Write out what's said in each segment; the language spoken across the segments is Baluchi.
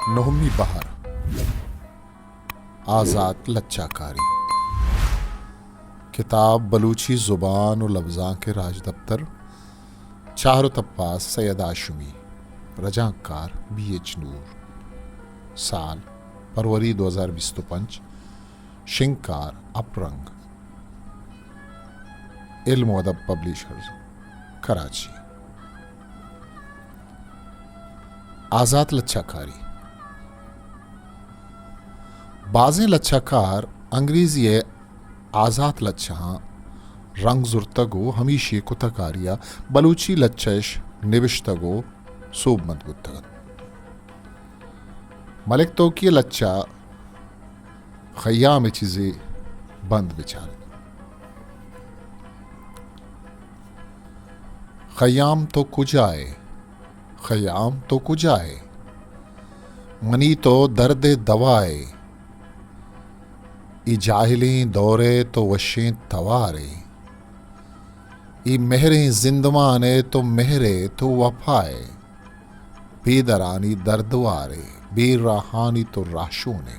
نہمی بہر، آزات لچہ کاری۔ کتاب بلوچی زبان و لبزانک راجدپتر، چہر و تپاس سید ہاشمی، رجانکار بی ایچ نور۔ سال پروری دو ہزار بیست و پنچ۔ شنگکار اپرنگ، علم و ادب پبلشرز، کراچی۔ آزات لچہ کاری۔ بازیں لچہ کار انگریزی ءِ آزات لچہاں رنگ زرتگ و ہمیشی کتہ کاری ءَ بلوچی لچہ اش نبشتگ و سوبمند بوتگ انت۔ ملک توکی ءِ لچہ خیام ءِ چیزے بند بچار۔ خیام تو کجا ئے؟ خیام تو کجا ئے؟ منی تو درد ءِ دوا ئے۔ اے جاہلیں دور ءِ تو وشیں توار ئے۔ اے مہریں زندمان ءِ تو مہر ئے، تو وپا ئے۔ بے درانی دردوار ئے، بے راہانی تو راہشون ئے۔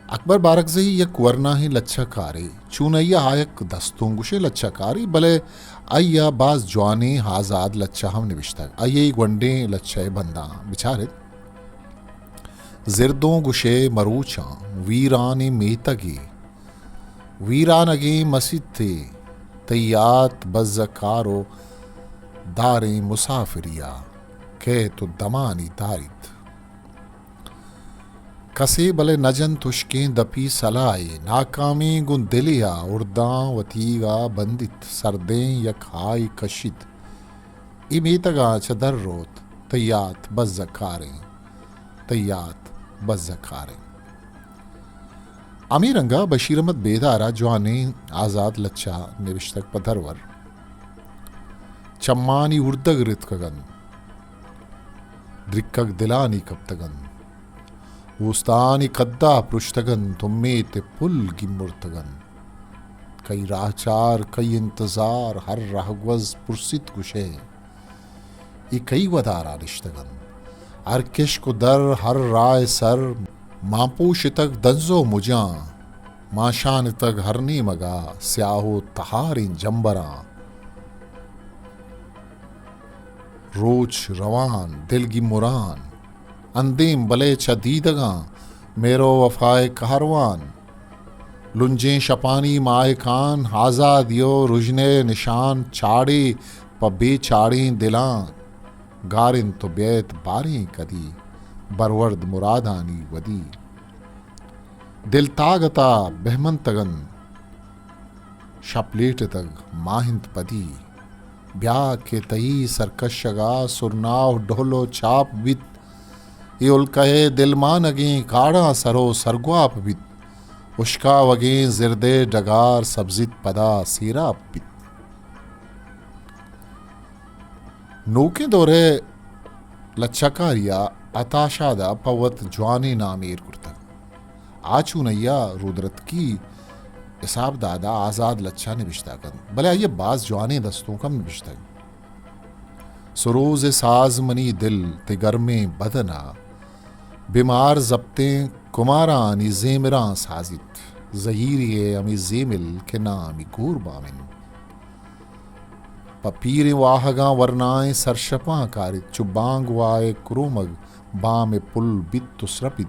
اکبر بارکزئی یک ورناہیں لچہ کارے، چونائی ءَ آ یک دستونگوشیں لچہ کارے، بلے آئی ءَ باز جوانیں آزاد لچہ ہم نبشتگ۔ آئی ءِ گونڈیں لچہ ءِ بنداں بچار ات۔ زردوں گوشئے مروچاں، ویرانیں میتگے، ویرانگیں مسیتے، تئی یات بزکار و داریں مسافریا، کئیت و دمانی داریت۔ کسے بلے نہ جنت ہشکیں دپی سلاہے، ناکامیں گوں دلے ءَ ارداں وتیگا بندیت، سردیں یک ہائی کشیت۔ اے میتگاں چہ در روت، تئی یات بزکاریں، تئی یات بزکاریں۔ ہمے رنگا بشیر احمد بیدار ءَ جوانیں آزات لچہ نبشتگ پہ درور۔ چمانی اردگ رتکگ انت، درکگ دلانی کپتگ انت، اوستانی کدا پرشتگ انت، امیت پل گیمرتگ انت۔ کئی راہچار، کئی انتظار، ہر رہگوز پرسیت گوشئے۔ اے کئی ودارا نشتگ انت؟ ہر کشک و در، ہر راہ سر، ماں پوشتگ دنز و مجاں، ماں شانتگ ہر نیمگا سیاہ و تہاریں جمبراں۔ روچ روان، دلگی مران، اندیم بلے چہ دیدگاں، مہر و وفائے کہروان۔ لنجیں شپانی ماہکان، آزادی و رژنئے نشان، چاڑے پہ بے چاڑیں دلاں۔ گار انت و بیت باریں کدی، برورد مرادانی ودی۔ دل تاگتا بہمنتگ انت، شپ لیٹتگ ماہ انت پدی۔ بیا کہ تئی سرکشگا سرنا و ڈھل و چاپ بیت۔ اے ہلکہ ءِ دلمانگیں کاڑاں سر و سرگواپ بیت۔ ہشکاوگیں زردے ڈگار سبزیت پدا سیراپ بیت۔ نوکیں دور ءِ لچہ کاری ءَ عطا شاد ءَ پہ وت جوانیں نام ایر کرتگ۔ آ چونائی ءَ رودرتکی حساب داد ءَ آزاد لچہ نبشتہ کنت، بلے آئی ءَ باز جوانیں دستونک ہم نبشتگ۔ سروز ءِ ساز منی دل تئی گرمیں بدن ءَ، بیمار زپتیں کمارانی زیمراں سازیت، زہیری ءِ ہمے زیمل کہ نامی گور بامن۔ پہ پیریں واہگاں ورنائیں سرشپاں کاریت، چو بانگ وائے کرومگ بام ءِ پل بیت و سرپیت۔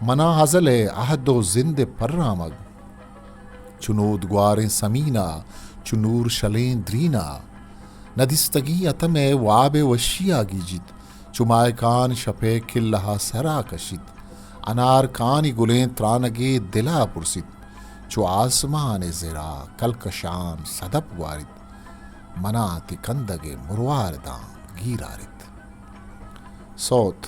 منا ہزل ءِ عہد و زند ءِ پرامگ، چو نود گواریں سمینا، چو نور شلیں درینا۔ ندیستگیں اتم ءِ واب ءِ وشیا گیجیت، چو ماہکان شپ ءِ کلہ ءَ سرا کشیت۔ انارکانی گلیں ترانگے دلا پرسیت، چو آسمان ءِ زرا کلکشان صدپ گواریت۔ منا تئی کندگ ءِ مروار داں گیر آریت۔ سوت۔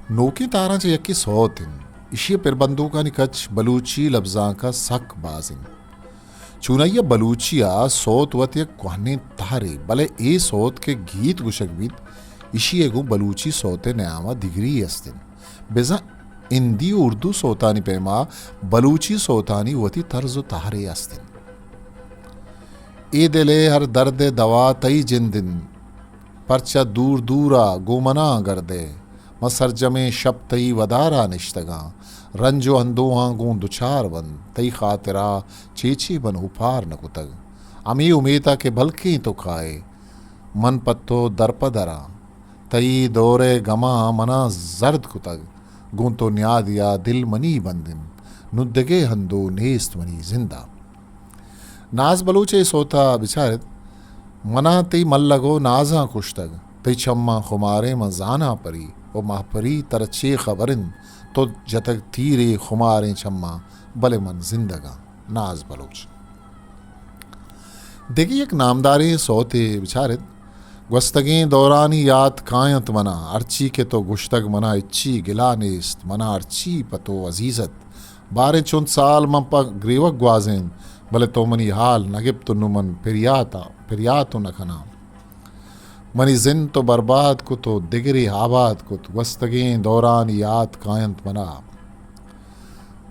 نوکیں تاراں چہ یکے سوت انت۔ ایشی ءِ پربندوکانی کچ بلوچی لبزانک ءَ سک باز انت۔ چونائی ءَ بلوچی ءَ سوت وت یک کوہنیں تہرے، بلے اے سوت کہ گیت گوشگ بیت، ایشی ءَ گوں بلوچی سوت ءِ نیام ءَ دگری است انت۔ بزاں ہندی و اردو سوتانی پیما بلوچی سوتانی وتی طرز و تہرے است انت۔ اے دل ءِ ہر درد ءِ دوا تئی جند انت۔ پرچا دور دورا گوں منا گردئے؟ من سرجمیں شپ تئی ودارا نشتگاں، رنج و اندوہاں گوں دچار بنت، تئی خاطرا چے چے من اوپار نہ کتگ۔ ہمے امیتا کہ بلکیں تو کائے، من پہ تو در پہ دراں۔ تئی دورئے گماں منا زرد کتگ، گوں تو نیادیا دل منی بند انت، نوں دگہ ہندو نیست منی زندا۔ ناز بلوچ ء اے سوت ء بچار ات، منا تئی ملگ و نازاں کشتگ، تئی چماں خماریں من زاناں پری و مہپری، ترا چے خبر انت؟ تو جتگ تیرے خماریں چماں، بلے من زندگاں۔ ناز بلوچ۔ دگہ یک نامداریں سوتے بچار ات، گوستگیں دورانی یات کاینت منا، ہرچی کہ تو گشتگ منا ہچی گلا نیست، منا ہرچی پہ تو عزیز ات۔ باریں چنت سال من پہ گریوگ گوازینت، بلے تو منی حال نہ گپت و نوں من پریات آں، پریات و نہ کناں۔ منی زند تو برباد کت و دگرے آباد کت، گوستگیں دورانی یات کاینت منا۔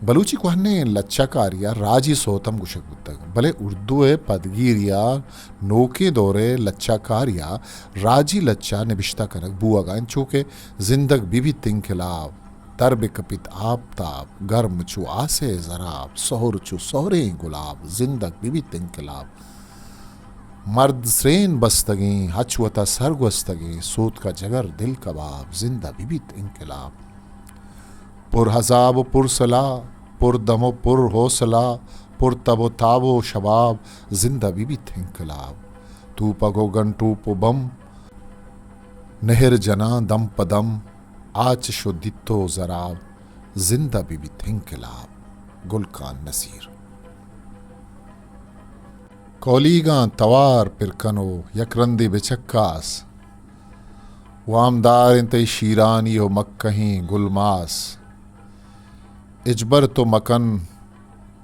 بلوچی کوہنیں لچہ کاری ء راجی سوت ہم گوشگ بوتگ، بلے اردو ء پدگیری ء نوکیں دور ء لچہ کاری ء راجی لچہ نبشتہ کنگ بوہگ ء انت، چو کہ زندگ بہ بیت انقلاب، در بہ کپیت آپتاب، گرم چو آس ء زراب، سہر چو سہریں گلاب، زندگ بہ بیت انقلاب۔ مرد سرین بستگیں، ہچ وتا سر گوستگیں، سوتکا جگر دل کباب، زندہ بہ بیت انقلاب۔ پر عذاب و پر سلاہ، پر دم و پر حوصلہ، پر تب و تاب و شباب، زندہ بہ بیت انقلاب۔ توپک و گن ٹوپ و بم، نہر جناں دم پہ دم، آ چش و دیت و زراب، زندہ بہ بیت انقلاب۔ گل خان نصیر۔ کولیگاں توار پر کن و یک رندے بچکاس، وامدار انت تئی شیرانی و مکہیں گلماس۔ ہچبر تو مکن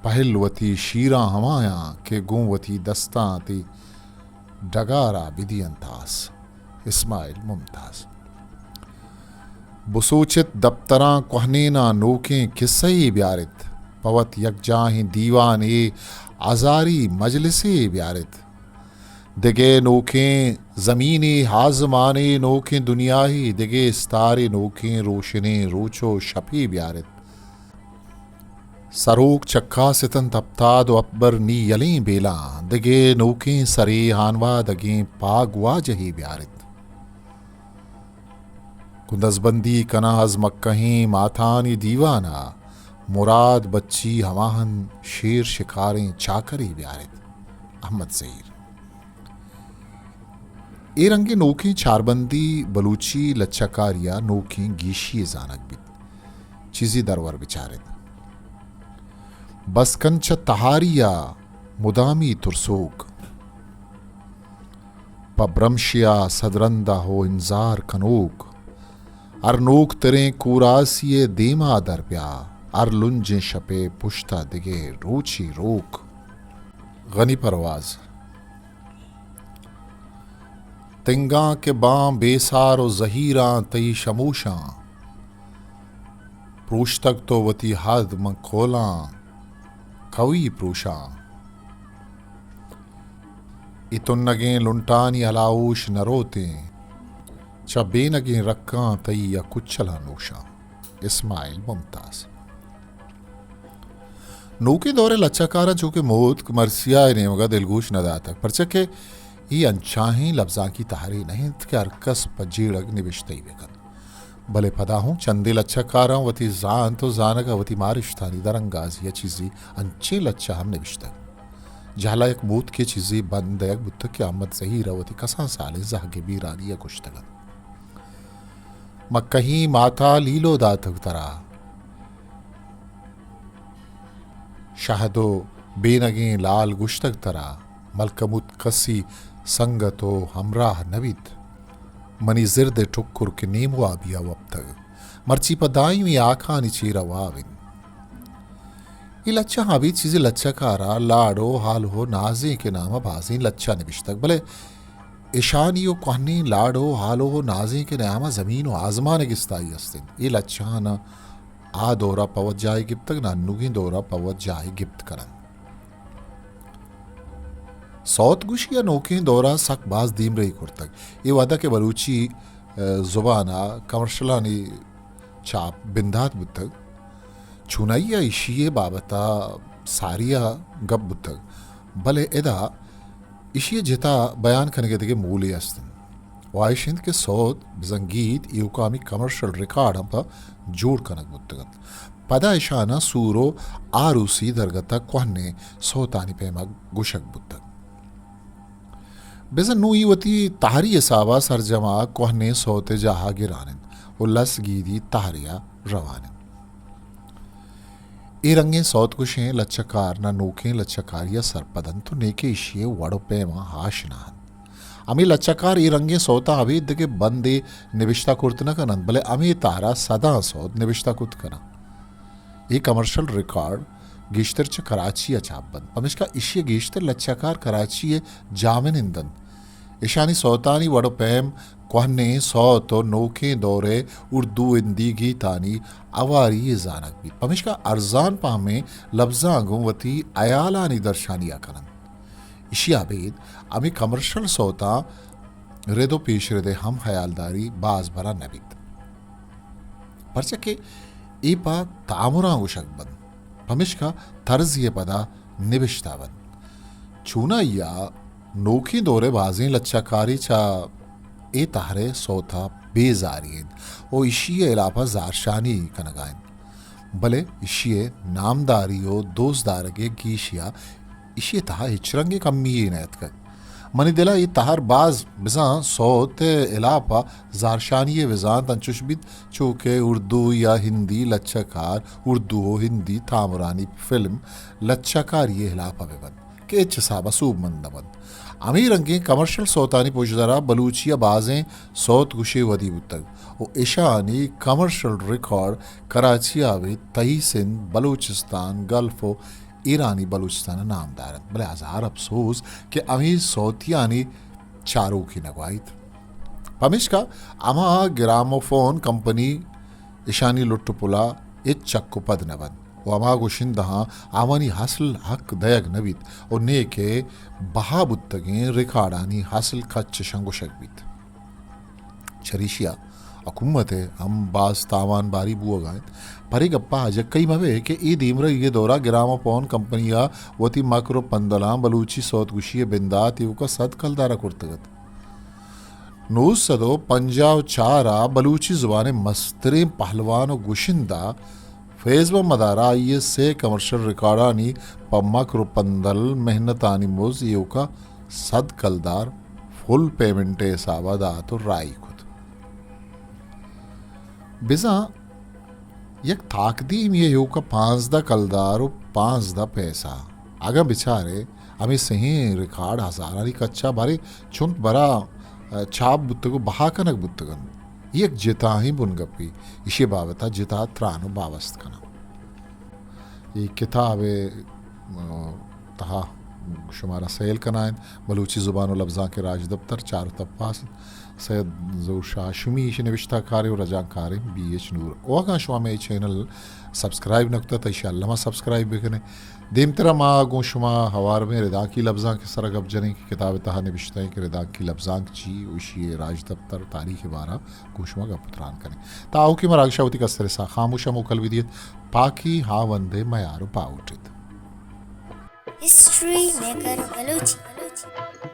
پہل وتی شیراں ہمایاں کہ گوں وتی دستاں تئی ڈگارا بدینت آس۔ اسماعیل ممتاز۔ بسوچت دپتراں کوہنیناں نوکیں کسہ یے بیارت، پہ وت یکجاہیں دیوانے ہزاری مجلسے بیارت۔ دگہ نوکیں زمینے آزمانے، نوکیں دنیاہے، دگہ استارے، نوکیں روشنیں روچ و شپے بیارت۔ سروک چکاس اتنت ہپتاد و اپبر نی یلیں بیلاں، دگہ نوکیں سرے ہانوادگیں پاگ واجہے بیارت۔ گوں دزبندی کناں از مکہیں ماتانی دیوانا، مراد بچی ہماہند شیر شکاریں چاکرے بیارت۔ احمد زہیر۔ اے رنگیں نوکیں چاربندی بلوچی لچہ کاری ء نوکیں گیشی یے زانگ بیت۔ چیزے درور بچار ات۔ بس کن چہ تہاری ء مدامی ترسوک، پہ برمشیا صد رند ء ہو انزار کنوک، ہر نوک تریں کوراسی ء دیما در بیا، ہر لنجیں شپے پشتا دگہ روچے روک۔ غنی پرواز۔ تنگاں کہ باں بے سار و زہیراں تئی شموشاں، پروشتگ تو وتی ہد من کولاں کوئی پروشاں۔ اے تنگیں لنٹانی ہلاہوش نہ روتیں، چہ بینگیں رکاں تئی ء کچلاں نوشاں۔ اسماعیل ممتاز۔ نوکیں دور ء لچہ کاراں چو کہ موتک مرثیہ ء نیمگ ء دلگوش نہ داتگ، پرچا کہ اے انچاہیں لبزانکی تہرے نہ انت کہ ہر کس پہ جیڑگ نبشتہ ئی بہ کنت۔ بلے پدا ہوں چندے لچہ کاراں وتی زانت و زانگ ء وتی مارشتانی درانگازی ء چیزے انچیں لچہ ہم نبشتگ۔ جہلا یک موتکے چیزے بند دئیگ بوتگ کہ احمد زہیر ء وتی کسان سالیں زہگ ء بیرانی ء کشتگ انت۔ مکہیں ماتا لیلو داتگ ترا، شہد و بینگیں لال گوشتگ ترا، ملکموت کسی سنگت و ہمراہ نہ بیت۔ منی زرد ء ٹکر کہ نیم وابی ء وپتگ، مرچی پہ دائمی آکانی چیر ء واب انت۔ اے لچہ ہاں بیت چیزے لچہ کارا لاڈ و ہال و نازیں کہ نام ء بازیں لچہ نبشتگ، بلے اشانی و کوہنیں لاڈ و ہال و نازیں کہ نیام ء زمین و آزمان ء گستائی است انت۔ اے لچہاں نہ آ دور ء پہ وت جاہے گپتگ، نہ انوگیں دور ء پہ وت جاہے گپت کننت۔ سوت گوشی ءَ نوکیں دور ءَ سک باز دیمرئی کرتگ۔ اے وھد ءَ کہ بلوچی، ءَ، زبان ءَ کمرشلانی چاپ بندات بوتگ، چونائی ءَ ایشی ءِ بابت ءَ ساری ءَ گپ بوتگ، بلے ادا ایشی ءِ جتا بیان کنگ ءِ دگہ مولے است انت۔ و آ ایش انت کہ سوت بزاں گیت ایوکا ہمے کمرشل ریکارڈ ہم پہ جوڑ کنگ بوتگ انت۔ پدا اشاناں سور و آروسی درگت ءَ کوہنیں سوتانی پیما گوشگ بوتگ۔ بزاں نوں ای وتی تہری حساب ءَ سرجم ءَ کوہنیں سوت ءِ جاہ ءَ گران انت و لس گیدی تہرے ءَ روان انت۔ اے رنگیں سوت گوشیں لچہ کار نہ نوکیں لچہ کاری ءَ سرپد انت و نیکہ ایشی ءِ وڑ و پیماں آشنا انت۔ ہمے لچہ کار اے رنگیں سوتاں ابید دگہ بندے نبشتہ کرت نہ کن انت، بلے ہمے تہر ءَ سداں سوت نبشتہ کت کن انت۔ اے کمرشل ریکارڈ گیشتر چہ کراچی ءَ چاپ بنت، پمیشکا ایشی ءِ گیشتر لچہ کار کراچی ءِ جاہمنند انت۔ اشانی سوتانی وڑ و پیم کوہنیں سوت و نوکیں دور ءِ اردو ہندی گیتانی اواری ءَ زانگ بیت، پمیشکا ارزان پہمیں لبزاں گوں وتی ہیالانی درشانی ءَ کن انت۔ ایشی ءَ ابید ہمے کمرشل سوتاں رد و پیشرد ءِ ہم ہیالداری باز برا نہ بیت، پرچا کہ اے پہ تامراں گوشگ بنت، پمیشکا طرزے ءِ پدا نبشتہ بنت۔ چونائی ءَ نوکیں دور ءِ بازیں لچہ کارے چہ اے تہر ءِ سوت ءَ بے زاری انت و ایشی ءِ ہلاپ ءَ زہرشانی کنگ ءَ انت۔ بلے ایشی ءِ نامداری و دوست دارگ ءِ گیشی ءَ ایشی ءِ تہا ہچ رنگیں کمی یے نہ اتکگ۔ منی دل ءَ اے تہر باز بزاں سوت ءِ ہلاپ ءَ زہرشانی ءِ بزانت انچوش بیت، چو کہ اردو یا ہندی لچہ کار، اردو و ہندی تامرانی فلم لچہ کاری ءِ ہلاپ ءَ بہ بنت کہ ہچ حساب ءَ سوبمند نہ بنت۔ ہمے رنگیں کمرشل سوتانی پژدر ءَ بلوچی ءَ بازیں سوت گشے ودی بوتگ و اشانی کمرشل ریکارڈ کراچی ءَ ابید تہی سندھ، بلوچستان، گلف و ایرانی بلوچستان ءَ نامدار انت، بلے ہزار افسوس کہ ہمے سوتیانی چاروکی نہ گواہیت۔ پمیشکا ہما گراموفون کمپنی اشانی لٹ و پلا ہچ چک و پد نہ بنت و ہما گشندہاں آوانی اصل حق دئیگ نہ بیت و نیکہ بہا بوتگیں ریکارڈانی اصل کچ اشاں گشگ بیت۔ چریشی ءَ حکومت ءَ ہم باز تاوان باری بوگ ءَ انت۔ پرے گپ ءَ اجکئی مہ بئے کہ اے دیمرئی ءِ دور ءَ گراموفون کمپنی ءَ وتی مکر و پندلاں بلوچی سوت گشی ءِ بندات ایوک ءَ سد کلدار ءَ کرتگ ات۔ نو سد و پنجاہ و چار ءَ بلوچی زبان ءِ مستریں پہلوان و گشندہ فیض محمد ءَ را آئی ءِ سے کمرشل ریکارڈانی پہ مکر و پندل محنتانی مز ایوک ءَ سد کلدار فل پیمنٹ ءِ حساب ءَ دات و راہی کت۔ بزاں یک تاکدیمی ءِ ایوک ءَ پانزدہ کلدار و پانزدہ پیسہ۔ اگاں بچارے ہمے سہیں ریکارڈ ہزارانی کچ ءَ باریں چنت برا، ءَ، چاپ بوتگ و بہا کنگ بوتگ انت۔ یک جتاہیں بنگپے، ایشی ءِ بابت ءَ جتا تران و باوست کناں۔ اے کتاب ءِ، ءَ، تہا شمارا سیل کنائیں۔ بلوچی زبان و لبزانک ءِ راجدپتر، چار و تپاس، سید ظہور شاہ ہاشمی ایشی نبشتہ کارے و رجانکاریں بی ایچ نور۔ و اگاں شما مئے چینل سبسکرائب نہ کتہ، تہ ایشی الما سبسکرائب بکنیں۔ دیمترا ما گوں شما ہوار بیں ردانکی لبزانک ءِ سرا گپ جنیں کہ کتاب ءِ تہا نبشتہ ایں کہ ردانکی لبزانک چی و ایشی ءِ راجدپتر تاریخ ءِ بارا گوں شما گپ و تران کنیں۔ تا آؤکیں مراگشا وتی کستر ءِ ساہ خاموشا موکل بدیت۔ پاکی ہاوند ءِ میار و باہوٹ ات۔ History maker Balochi.